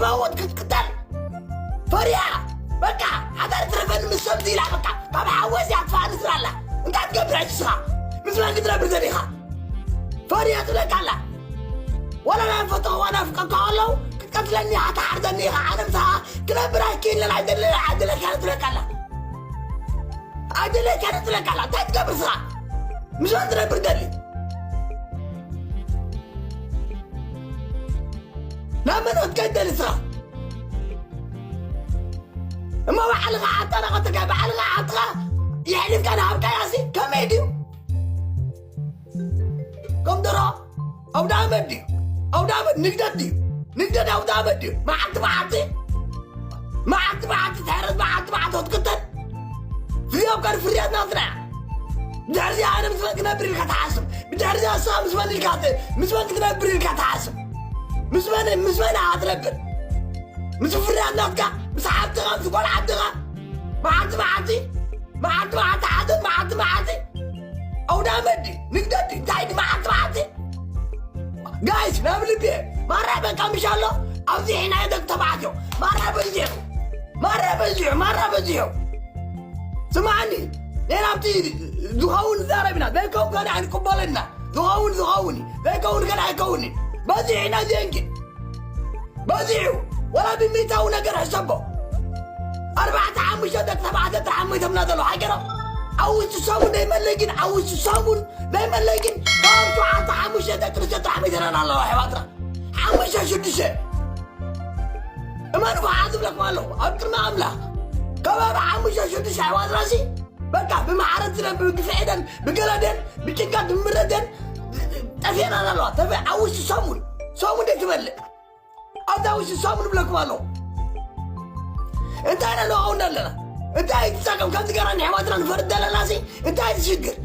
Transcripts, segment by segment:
መውት ክትቅተል ፈርያ። በቃ ሓዳር ትረፈኒ ምስ ሰብ ኢላ በቃ ካብ ሓወስ እያ ትፋእኒ ስራላ። እንታይ ትገብር ሕጂ ንስኻ? ምስ መን ክትነብር ደሊኻ? ፈርያ ትብለካ ኣላ። ወላ ናይ ፈተኽዋ ናፍቀካ ኣለዉ ክትቀትለኒ ኢኻ ትሓርደኒ ኢኻ። ኣነ ምሳኻ ክነብር ኣይክእልን ኣይደለ ኣይደለካ ትብለካ ኣላ። ኣይደለካ ትብለካ ኣላ። እንታይ ትገብር ንስኻ? ምስ መን ትነብር ደሊ? ናብ መን ክትከይድ ደሊ ንስኻ? እሞ ባዕልኻ ዓጣና ኸተካ ባዕልኻ ዓጥኻ የሕሊፍካ ንሃብካያ ሲ ከመይ ድዩ? ከም ደሮ ኣውደ ኣመት ድዩ? ኣውደ ኣመት ንግደት ድዩ? ንግደት ኣውደ ኣመት ድዩ? መዓልቲ መዓልቲ መዓልቲ መዓልቲ ትሕረድ መዓልቲ መዓልቲ ክትቅተል እዚኦም ከን ፍርያት ናትና። ብድሕሪ እዚኣ ኣነ ምስ መን ክነብር ኢልካ ትሓስብ? ብድሕሪ እዚኣ ንስኻ ምስ መን ኢልካ ት- ምስ መን ክትነብር ኢልካ ትሓስብ? ምስ መን ምስ መን ኢኻ ትነብር? ምስ ፍርያት ናትካ ምስ ሓብትኻ ምስ ጓል ዓድኻ መዓልቲ መዓልቲ መዓልቲ መዓልቲ ሓደት መዓልቲ መዓልቲ ኣውደ ኣመት ድዩ ንግደት ድዩ እንታይ ድዩ መዓልቲ መዓልቲ ጋይስ ናብ ልቢ ማራ በቃ ምሽ ኣሎ ኣብዚ ሒና ደቂ ተባዕትዮ ማራ በዚሑ ማራ በዚሑ ማራ በዚሑ ስማዕኒ ሌላ ኣብቲ ዝኸውን ዛረብ ኢና ዘይከውን ከነ ኣይንቅበሎ ኢና ዝኸውን ዝኸውን እዩ ዘይከውን ከነ ኣይከውን እዩ በዚሑ ኢና ዘንጊ በዚሑ ወላ ብሚእታዊ ነገር ሕሰቦ ኣርባዕተ ሓሙሽተ ደቂ ተባዕትዮ ጥራሕ ሞይቶምና ዘለዉ ሃገሮም ኣብ ውሽጢ ሰሙን ዘይመለይ ግን ኣብ ውሽጢ ሰሙን ዘይመለይ ግን ካብ ሸውዓተ ሓሙሽተ ደቂ ኣንስትዮ ጥራሕ ሞይተናና ኣለዋ ኣሕዋትና ሓሙሽተ ሽዱሽተ እመን ከዓ ዝብለኩም ኣለኹ ኣብ ቅድሚ ኣምላኽ ከባቢ ሓሙሽተ ሽዱሽተ ኣሕዋትና ሲ በቃ ብማዕረት ዝነ ብግፍዒደን ብገለደን ብጭንቀት ብምረደን ጠፊአናን ኣለዋ ተፈ ኣብ ውሽጢ ሰሙን ሰሙን ደይ ትበልዕ ኣብዛ ውሽጢ ሰሙን ብለኩም ኣለኹ እንታይ ኢና ንኸውን ዘለና እንታይ ትፀቀም ከምዚ ገራ ንሕዋትና ንፈርድ ዘለና ሲ እንታይ ትሽግር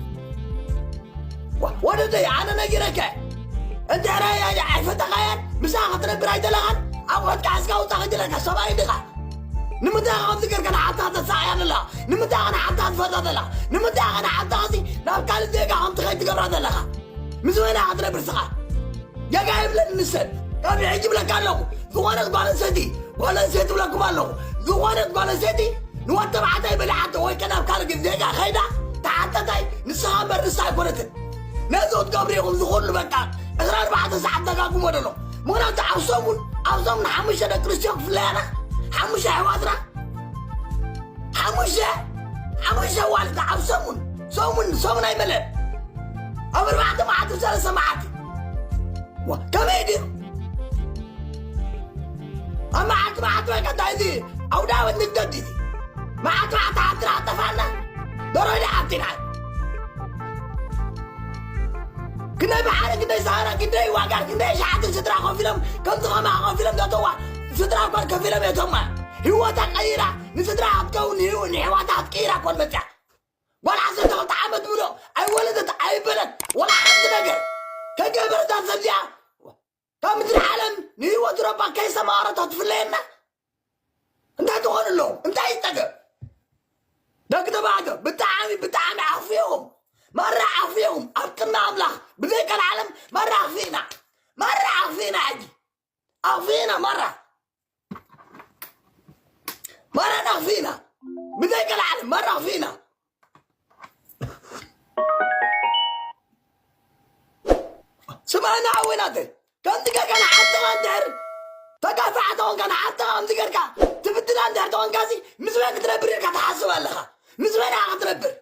ወደደይ ኣነ ነጊረከ እንድሕረ ኣይፈተኻያን ምሳ ክትነብር ኣይደለኻን ኣቑሑትካ ሕዝካ ውፃ ክጅለካ ሰብኣይ ድኻ ንምንታይ ከምዚ ገርካ ንዓድኻ ተሳቕያ ኣለኻ ንምንታይ ንዓድኻ ትፈርዳ ዘለኻ ንምንታይ ንዓድኻ ናብ ካልእ ዜጋ ከምትኸይ ትገብራ ዘለኻ ምስ ወይና ክትነብር ስኻ ጌጋ የብለን ንሰን ካብ ሕጂ ብለካ ኣለኹ ዝኾነት ጓል ኣንሰይቲ ጓል ኣንሰይቲ ብለኩም ኣለኹ ዝኾነት ጓል ኣንሰይቲ ንወድ ተባዕታይ በሊዓቶ ወይ ከ ናብ ካልእ ዜጋ ኸይዳ ተሓተታይ ንስኻ እምበር ንሳ ኣይኮነትን ነዚ ክትገብሩ ኢኹም ዝኹሉ በቃ ዕስራ ኣርባዕተ ሰዓት ደጋግሞ ደሎ ምኽንያቱ ኣብ ሰሙን ኣብ ሰሙን ሓሙሽተ ደቂ ኣንስትዮ ክፍለያና ሓሙሽተ ኣሕዋትና ሓሙሽተ ሓሙሽተ ዋልታ ኣብ ሰሙን ሰሙን ሰሙን ኣይመለን ኣብ ኣርባዕተ መዓልቲ ሰለስተ መዓልቲ ከመይ ድዩ ኣብ መዓልቲ መዓልቲ በቃ እንታይ እዚ ኣውዳወት ንግደት ድዩ መዓልቲ መዓልቲ ዓድና ኣጠፋና ደሮይ ኣብቲና ክንደይ ብሓደ ክንደይ ሰሃራ ክንደይ ዋጋ ክንደይ ሸሓትን ስድራ ከፊሎም ከምዚ ከማ ከፊሎም ዘተዋ ስድራ እኳን ከፊሎም የተማ ህይወታ ቀይራ ንስድራ ክትከውን ንህይወታ ክትቀይራ እኳን መፅያ ጓል ዓሰርተ ክልተ ዓመት ብሎ ኣይወለደት ኣይበለት ወላ ሓንቲ ነገር ከገበረታ ሰብዚኣ ካብ ምድሪ ዓለም ንህይወት ረባ ከይሰማረቶ ትፍለየና እንታይ ትኾኑ ኣለዉ እንታይ ይጠገብ ደቂ ተባዕትዮ ብጣዕሚ ብጣዕሚ ኣኽፊኹም ማራ ኣኽፊኹም ኣብ ቅድሚ ኣምላኽ ብዘይ ቀልዓለም ማራ ኣኽፊእና ማራ ኣኽፊእና ሕጂ ኣኽፊእና ማራ ማራ ኣኽፊእና ብዘይ ቀልዓለም ማራ ኣኽፊእና ስማዕና ሓወይ ናተይ ከምዚ ጌርካ ንዓድኻ እንድሕር ተጋፋዕ ተኾንካ ንዓድኻ ከምዚ ጌርካ ትብድላ እንድሕር ተኾንካሲ ምስ መን ክትነብር ኢልካ ትሓስብ ኣለኻ ምስ መን ኢኻ ክትነብር